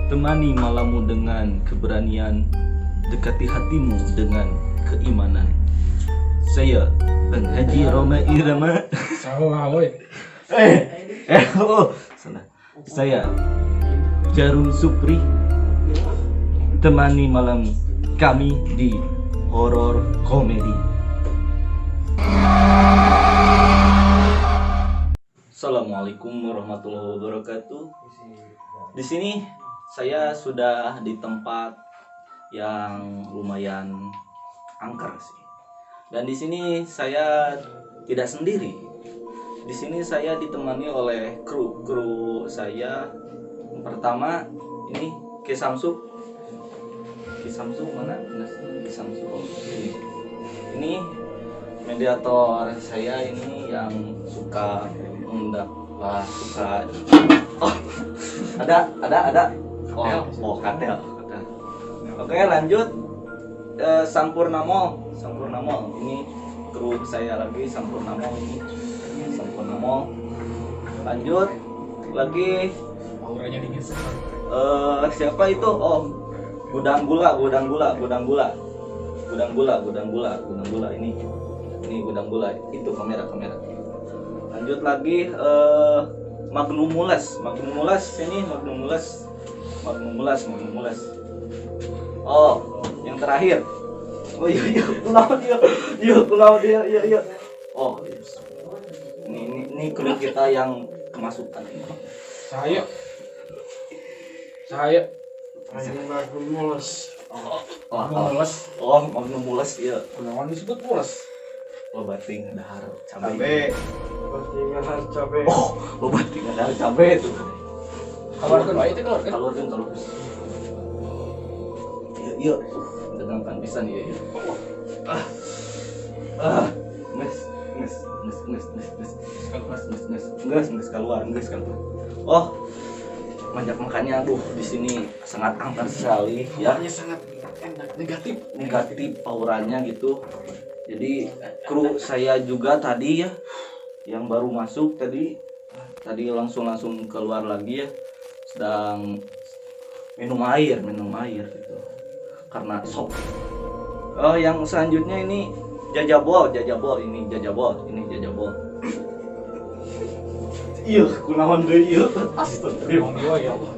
Temani malammu dengan keberanian, dekati hatimu dengan keimanan. Saya Bang Haji Roma Irama. Salah woi. Oh, salah. Saya Jarum Supri. Temani malam kami di Horor Komedi. Assalamualaikum warahmatullahi wabarakatuh. Di sini saya sudah di tempat yang lumayan angker sih. Dan di sini saya tidak sendiri. Di sini saya ditemani oleh kru saya. Yang pertama ini Ki Samsu. Ki Samsu mana? Ki Samsu. Oh, ini. Ini mediator saya ini yang suka mendakwah, suka. Oh, ada. Oh, katel. Oke, lanjut. Sampurna Mall. Ini kru saya lagi, Sampurna Mall ini. Sampurna Mall. Lanjut lagi. Auranya dingin sekali. Siapa itu? Oh, Gudang gula ini. Ini gudang gula. Itu kamera. Lanjut lagi Magnumulas ini Magnumulas. Oh, yang terakhir. Oh iya, pulau dia, iya. Oh, yes. Ini kru kita yang kemasukan ini. Saya Magnumulas. Oh, Magnumulas iya. Kunaon disebut mules? Loba ting dahar cabe. Oh, loba ting dahar cabe itu. Keluarkan wae itu keluarkan. Keluarkan. Iya. Sedangkan pisan iya. Nges keluar. Oh, banyak makannya, aduh, di sini sangat angker sekali ya. Auranya sangat enak, negatif auranya gitu. Jadi kru saya juga tadi ya, yang baru masuk tadi langsung keluar lagi ya, sedang minum air gitu. Karena sop. Oh, yang selanjutnya ini jajabol. Iya, kunaon deui ieu. Astagfirullah ya Allah.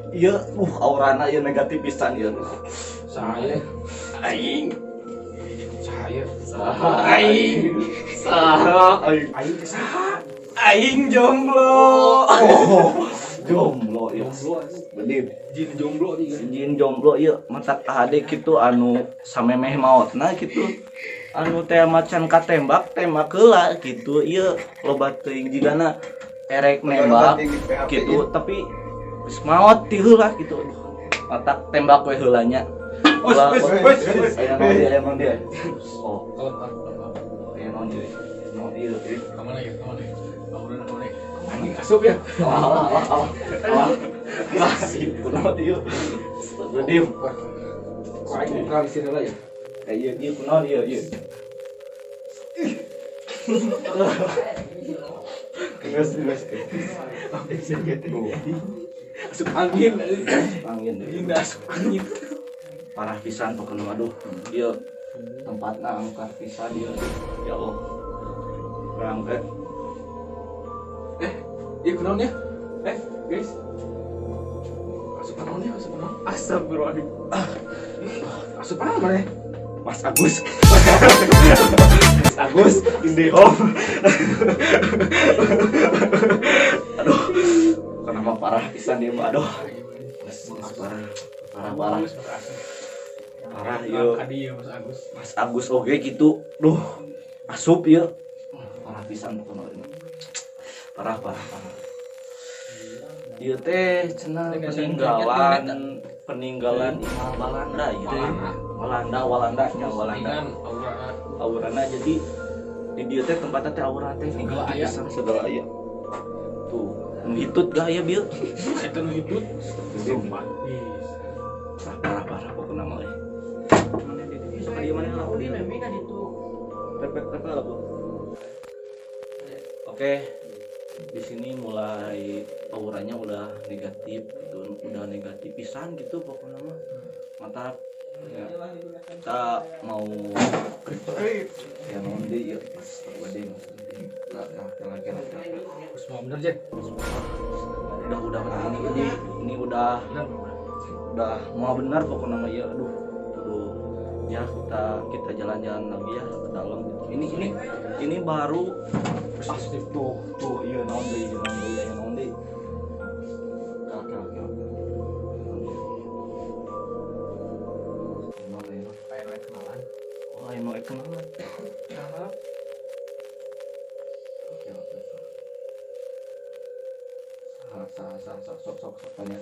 Iya, aurana ieu negatif pisan ieu. Saya aing. Aing saha? Aing jomblo. Oh, jomblo ya. Bedip. Jin jomblo ieu. Jin jomblo ieu matak ahade kitu anu samemeh maotna kitu. Anu teh macan katembak, tembak heula kitu ieu loba teuing jigana erek nembak kitu tapi geus maot ti heula kitu. Matak tembak we heula nya. Wes. Aya naon dia. Oh, aya naon dia. Naon ieu. Ka mana ya? Aurana mana? Anjing asup ya. Alah. Kasih kunaon ieu. Astagfirullahaladzim. Kok aing netralisir heula ya? Iya, kunaon ieu. Geus. Asup angin. Asup angin. Parah pisan pokoknya, aduh. Ieu tempatna angker pisan ieu. Ya Allah. Rangke. Ieu kunaon ya? Guys. Asup naon ya? Astagfirullahaladzim. Asup naon maneh? Mas Agus. Mas Agus in the home. Aduh. Kenapa parah pisan dia mah, aduh. Parah. Parah ieu. Mas Agus. Mas Agus oge gitu. Duh. Asup ieu. Parah pisan pokoknya. Parah. Ieu teh cenah peninggalan Imam Balanda ieu teh. Walanda. Aurana jadi di dieu teh tempatna teh aura teh segala aya. Tuh, nu hitut gaya bieu. Eta nu hitut. Parah pokokna mah euy. Sok dieu mana lah. Repek lah, Bu. Oke, Di sini mulai auranya udah negatif gitu, udah negatif pisan gitu pokoknya mah. Mantap. Ya. Kita mau ya naon deui ieu. Astagfirullahaladzim. Semua bener, Jen. Udah ini udah mau benar pokoknya mah ya. Aduh. Ya kita jalan-jalan lagi ya ke dalam gitu. Ini baru tuh iya naon deui ya naon deui. Oke. Kenalan. Oh, ayo mau kenalan. Oke. Sah, sok tanya.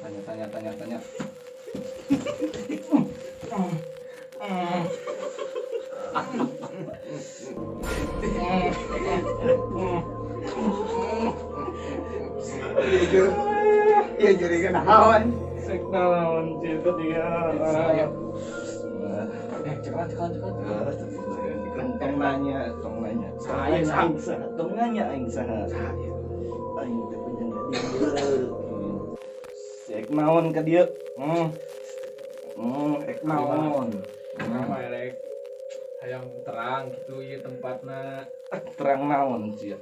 Iya jadi kenalan. Kenalan cerita dia. Cekalan. Tong nanya. Saya sangsa. Tong nanya aing saha. Aing teh penjaga dieu. Sek naon ka dieu? Ek naon. Nama erek hayang terang gitu ieu tempatna. Terang naon sia?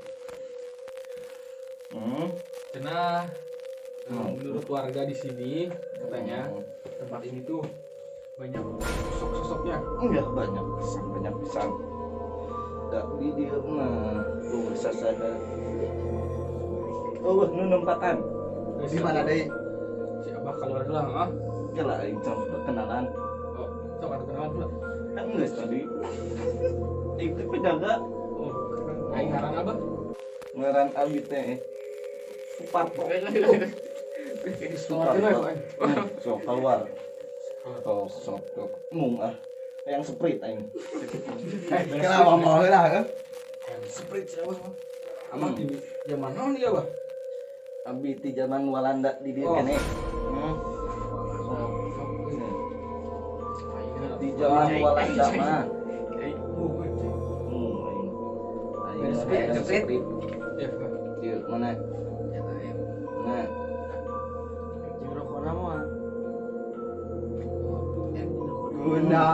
Cenah menurut warga di sini katanya tempat ini tuh banyak sosok-sosoknya. Enggak banyak pisan. Dak di dieu mah tuh sasada. Oh, nu nempatan. Di mana deui? Si Abah keluar heula, heeh. Kela aing sok kenalan. Oh, sok atuh kenalan heula. Kan geus tadi. Itu penjaga. Oh, aing ngaran Abah. Ngaran abi teh Suparto. Suparto. Sok keluar. Sok mung ah. Yang sprite aing. Kenapa mau heula heuh? Sprite siapa mah? Abah di zaman naon ieu, Abah? Abi ti zaman Walanda di dieu keneh. Di zaman Walanda mah. Aing sprite. Ieu mana? Nah. Jeung rokona mah. Guna.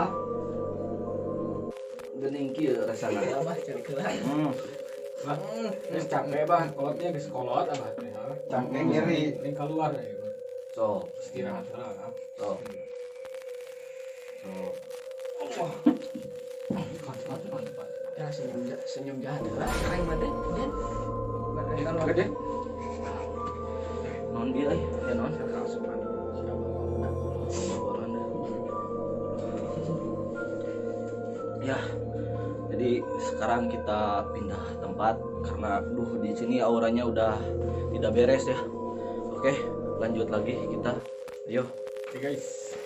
Geuning kieu rasana. Abah cari keula. Bah, geus capek bah, kolotnya geus kolot abah teh. Capek nyeri. Ini keluar ya. Sok, istirahat heula. Sok. Sok. Ya senyum jahat heula aing mah teh. Kalau deh. Naon bieu euy? Ya naon? Kasupan. Walanda. Ya. Jadi sekarang kita pindah tempat karena duh di sini auranya udah tidak beres ya. Oke, lanjut lagi kita. Ayo. Oke guys.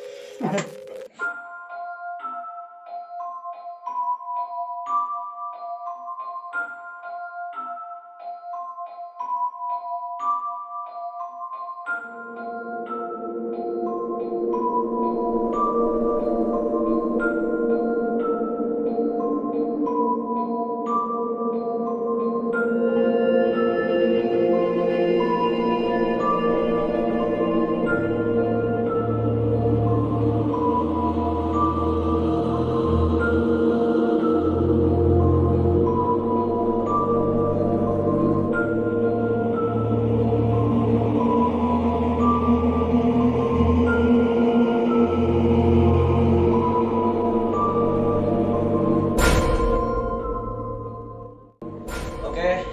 Oke,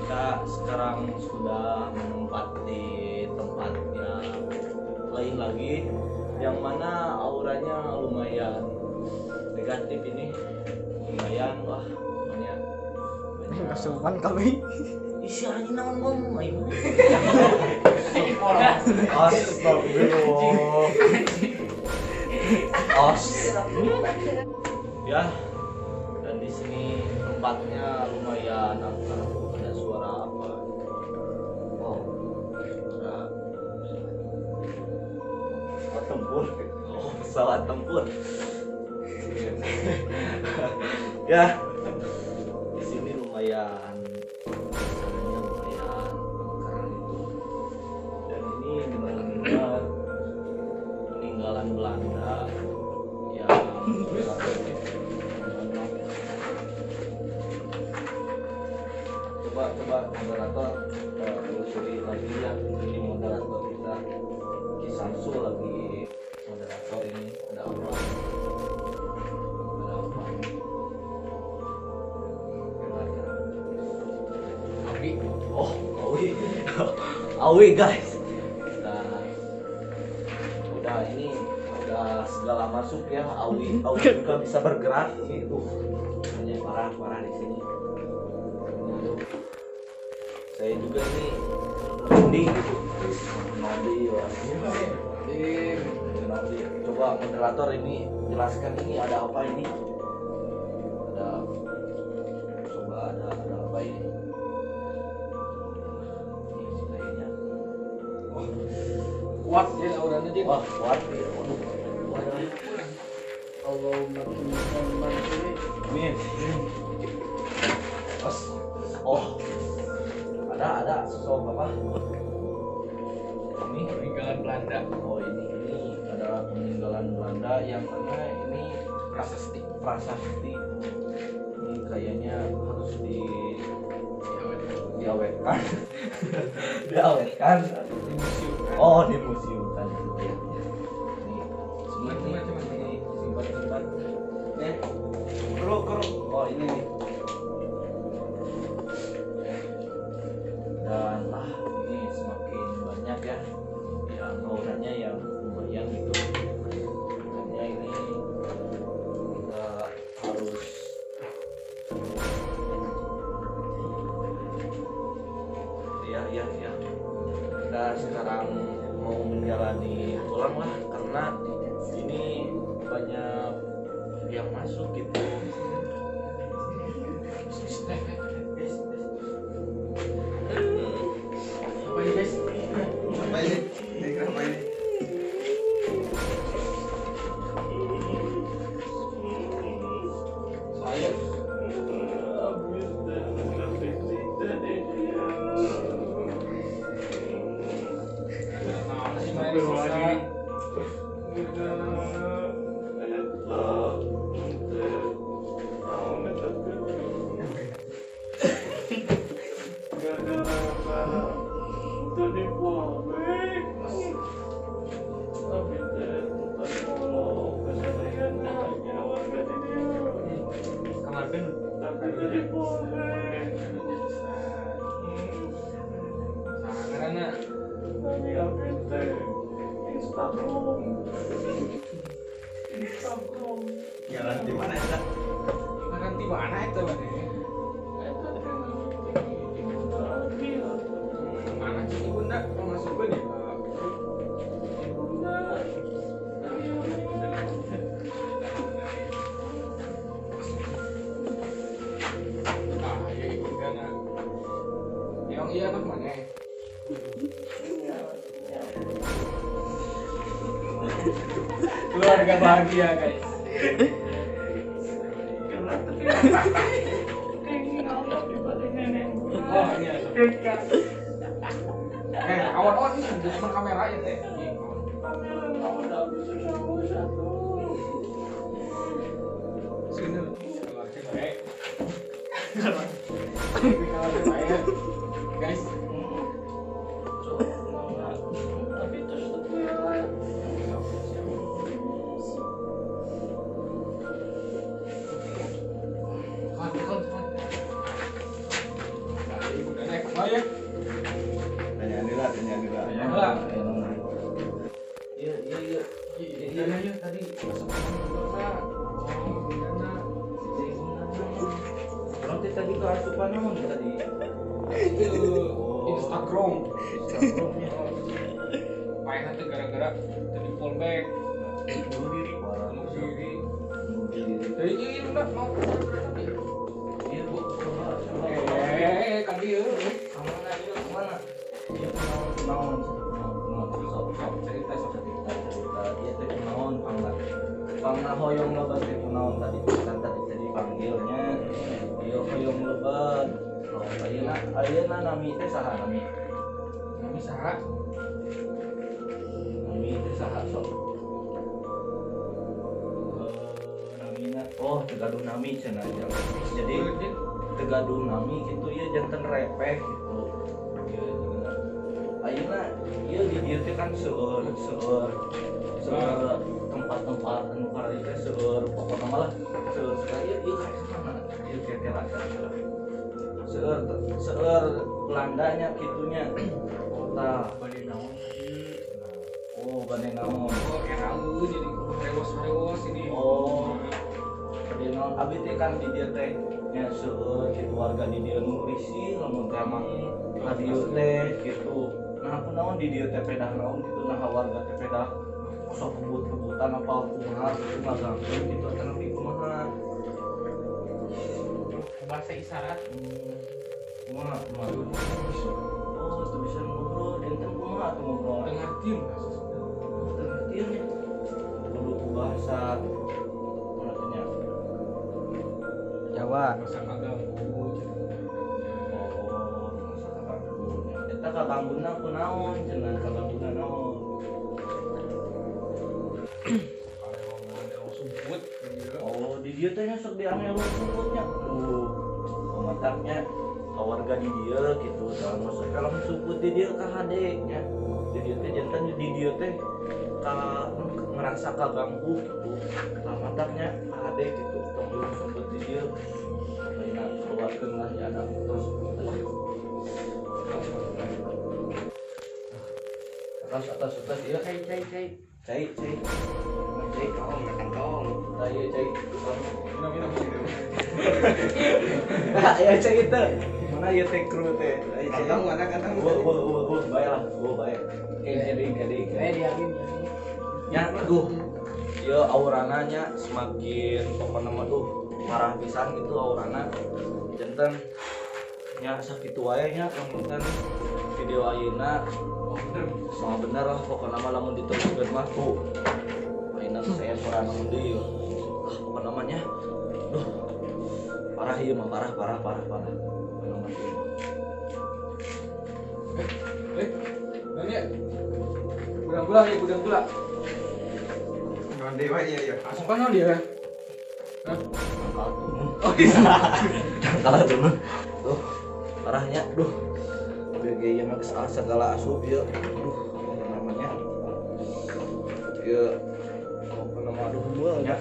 kita sekarang sudah menempati tempat yang lain lagi, yang mana auranya lumayan negatif ini, lumayan wah, banyak. Kesurupan kami. Isi anjing naon ngomong aing. Astagfirullah. Ya. Dan di sini tempatnya lumayan apa? Ada suara apa? Oh, suara pesawat tempur. Oh, pesawat tempur. Ya, di sini lumayan, suasananya lumayan Coba moderator telusuri lagi ya. Ini moderator kita Ki Samsu lagi moderator ini ada apa? Ada apa? Awi. Oh, Awi. Awi guys. Kita udah ini udah segala masuk ya. Awi juga bisa bergerak ini tuh. Hanya parah di sini. Saya juga ini merinding gitu. Merinding ya. Coba moderator ini jelaskan ini ada apa ini? Ada coba ada apa ini? Ini kayaknya. Wah, kuat ya auranya dia. Wah, kuat ya. Waduh. Allahumma amin. Oh. Ada sosok apa? Ini peninggalan Belanda. Oh, ini adalah peninggalan Belanda yang mana ini prasasti. Ini kayaknya harus diawetkan. Diawetkan. Dimuseumkan. Oh, dimuseumkan gitu ya. Ini ini simpan. Nih. Keruk. Oh, ini nih. Dan ini semakin banyak ya yang auranya yang lumayan gitu. Makanya ini kita harus ya. Kita sekarang mau menjalani pulang lah karena ini banyak yang masuk gitu. Apa ini? Ini kenapa ini? Saya Jalan di mana itu? Nanti mana itu mana? Mana sih ibunda? Mau masuk gue nih. Ibunda. Ah, ya ibunda nak. Yang iya anak mana? Keluarga bahagia guys. Oh iya. Awan-awan ini cuma kamera ya teh. Guys. Iya tadi masuk oh tadi ke asupan naon tadi? Instagram. Instagramnya. Paehan teh gara-gara tadi fallback. Bunuh diri. Jadi ini udah mau tadi. Iya, Bu. Coba. Kan dia. Kemana dia? Kemana? Iya, naon. Sok cerita. Dia teh kunaon pangna. Pangna hoyong lebat teh kunaon tadi kan tadi panggilnya. Ieu hoyong lebat. Oh, ayeuna nami teh saha nami? Nami saha? Nami teh saha sok? Namina. Oh, teu gaduh nami cenah. Jadi Teu gaduh nami gitu ieu janten repeh gitu. Ieu ayeuna ieu di dieu teh kan seueur seueur seueur tempat-tempat anu kararitu teh seueur, pokokna mah lah seueur sekali ieu ieu ka mana ieu teh teh lah seueur seueur Belandanya kitunya. Tah. Bade naon tadi? Oh, bade naon? Oh, eraeun jadi rewos-rewos ini. Oh, bade naon? Abi teh kan di dieu teh nya seueur kitu warga di dieu nu risih lamun teh mah ka dieu teh kitu. Nah, aku naon di dieu teh pedah naon kitu, nah warga teh pedah sok kebut-kebutan apa kumaha gitu, ngaganggu gitu atau nepi kumaha? Bahasa isyarat. Kumaha kumaha? Oh, teu bisa ngobrol, janten kumaha atuh ngobrol? Teu ngartieun bahasa Sunda. Oh, teu ngartieun nya. Kudu ku bahasa mana teh nya? Jawa. Masa kaganggu. Oh, masa kaganggu nya. Eta kagangguna kunaon cenah, kagangguna naon? Karewongan elong sumput di dieu. Oh, di dieu teh nya sok diambil sumputnya. Duh, mataknya warga di dieu gitu, tah masuk elong sumput di dieu ka hade nya. Di dieu teh janten di dieu teh ka ngerasa kaganggu gitu. Tah mataknya ka hade gitu, tong ulung sumput di dieu. Ayeuna keluarkeun lah ya ada terus. Atas atas atas ieu. Cai cai cai. Cai cai. Cai. Tong, makan tong. Tah ieu cai. Minum minum minum. Ya cai itu. Mana ieu teh kru teh? Ayo cai. Kantong mana kantong? Wah wah wah wah bae lah, wah bae. Oke, jadi jadi. Eh, diamin diamin. Ya, aduh. Ieu aurana nya semakin pokona mah duh parah pisan gitu aurana. Janten nya sakitu wae nya lamun video ayeuna. Oh, bener. Sama bener lah pokona mah lamun diteruskeun mah tuh. Ayeuna saya suara naon deui. Ah, pokona mah nya. Duh. Parah ieu mah, parah parah parah parah. Pokona mah ieu. Eh, naon ya? Gudang gula ya, gudang gula. Non dewa iya iya. Asupan naon dia? Hah? Tangkal tuh. Oh iya. Tangkal tuh. Tuh, parahnya, duh. BG ieu mah geus segala asup ieu. Duh, apa namanya? Ieu apa nama aduh nya.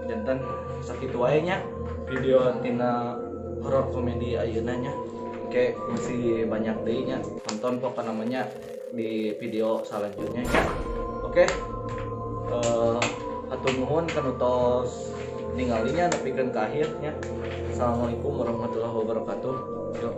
Janten sakitu wae nya video tina horor komedi ayeuna nya. Oke, masih banyak deui nya. Tonton pokokna namanya di video selanjutnya nya. Oke. Hatur nuhun kanu tos ningalinya nepikeun ka akhir nya. Assalamualaikum warahmatullahi wabarakatuh. Yuk.